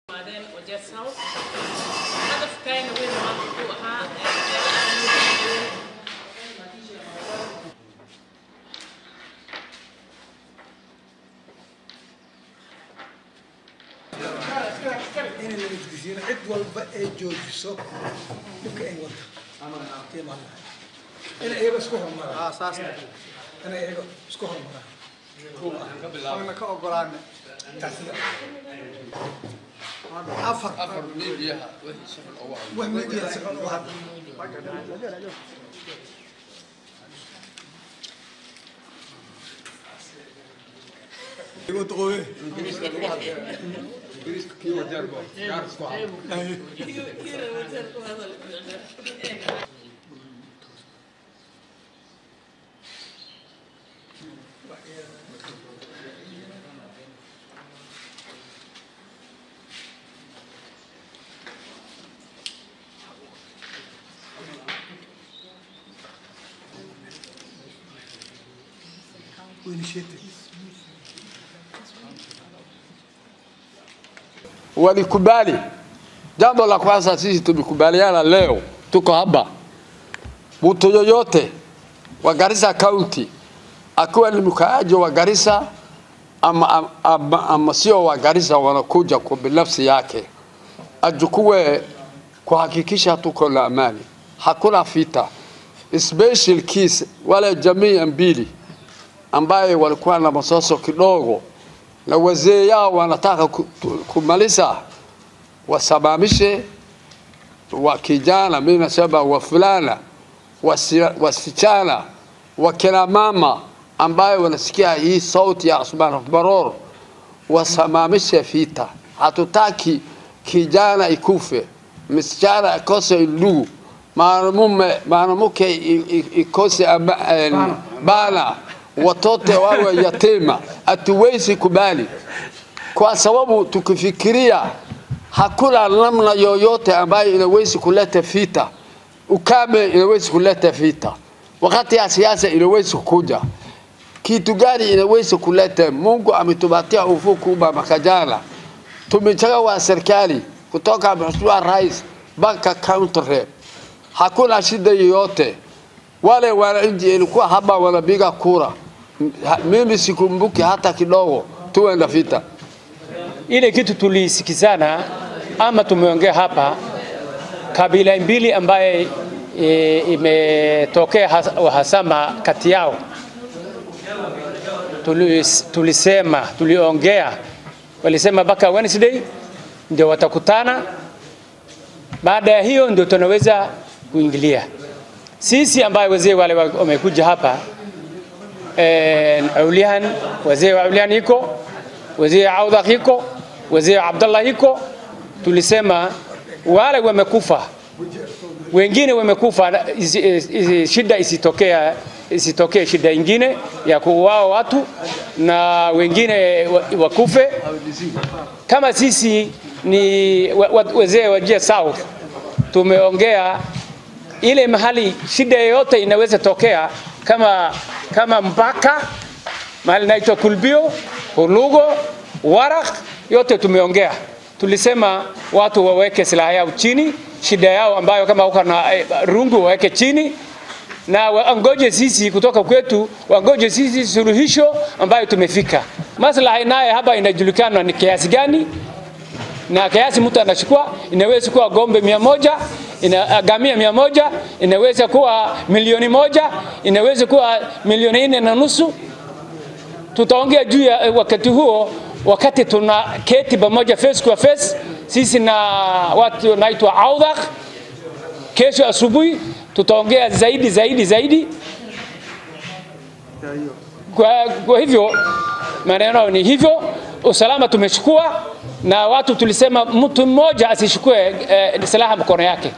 Yimaadeen Wajeer South. Hadafkayna weyn maanta wuxuu ahaa inay nabadgesiino, cid walba ay joojiso dhibka ay wada tiimaanahay, inay iyaga isku horumaraan, inay iyaga isku horumaraan. Waana ka ogolaanay afar afar miidiyaha wixii si xun ugu hadla. Wax media si xun u hadla. Ingiriiska lagu hadla, Ingiriiska kii Wajeer bo Gaaris ku hadla. Wajeer ku hadal. Walikubali. Jambo la kwanza, sisi tumekubaliana leo, tuko hapa, mtu yoyote wa Garissa County, akiwa ni mkaaji wa Garissa ama sio wa Garissa, wanakuja kwa binafsi yake, achukue kuhakikisha tuko na amani, hakuna vita. Special case wale jamii mbili ambaye walikuwa na masoso kidogo na wazee yao wanataka kumaliza, wasimamishe. Wa kijana, mimi nasema wavulana, wasichana, wakina mama ambayo wanasikia hii sauti ya Osman Baror, wasimamishe vita. Hatutaki kijana ikufe, msichana akose ndugu, mwanamume mwanamke ikose bana, watoto wawe yatima. Hatuwezi kubali, kwa sababu tukifikiria hakuna namna yoyote ambayo inaweza kuleta vita. Ukame inaweza kuleta vita, wakati ya siasa inaweza kuja, kitu gani inaweza kuleta. Mungu ametupatia ufuku mwaka jana, tumechagua serikali kutoka Mheshimiwa Rais mpaka county rep, hakuna shida yoyote. Wale wananchi ilikuwa hapa wanapiga kura, mimi sikumbuki hata kidogo tuwe na vita. Ile kitu tulisikizana ama tumeongea hapa, kabila mbili ambaye imetokea uhasama kati yao, tulisema, tuliongea, walisema mpaka Wednesday ndio watakutana. Baada ya hiyo ndio tunaweza kuingilia. Sisi ambaye wazee wale wamekuja hapa, Aulihan, wazee wa Aulihan iko, wazee Audha iko, wazee Abdallah iko. Tulisema wale wamekufa, wengine wamekufa, shida isitokea, isitokee shida ingine ya kuuawa watu na wengine wakufe. Kama sisi ni wazee wa Wajir South, tumeongea ile mahali shida yoyote inaweza tokea kama mpaka mahali naitwa Kulbio, Hulugo, Warak, yote tumeongea. Tulisema watu waweke silaha yao chini, shida yao ambayo kama uko na rungu waweke chini na wangoje sisi kutoka kwetu, wangoje sisi suluhisho ambayo tumefika. Maslahi naye hapa inajulikana ni kiasi gani na kiasi mtu anachukua, inaweza kuwa gombe 100, ina gamia 100, inaweza kuwa 1,000,000, inaweza kuwa 4.5 milioni. Tutaongea juu ya wakati huo, wakati tuna keti pamoja face kwa face, sisi na watu naitwa Audhak. Kesho asubuhi tutaongea zaidi zaidi zaidi. Kwa hivyo maneno ni hivyo, usalama tumechukua na watu tulisema mtu mmoja asichukue silaha mkono yake.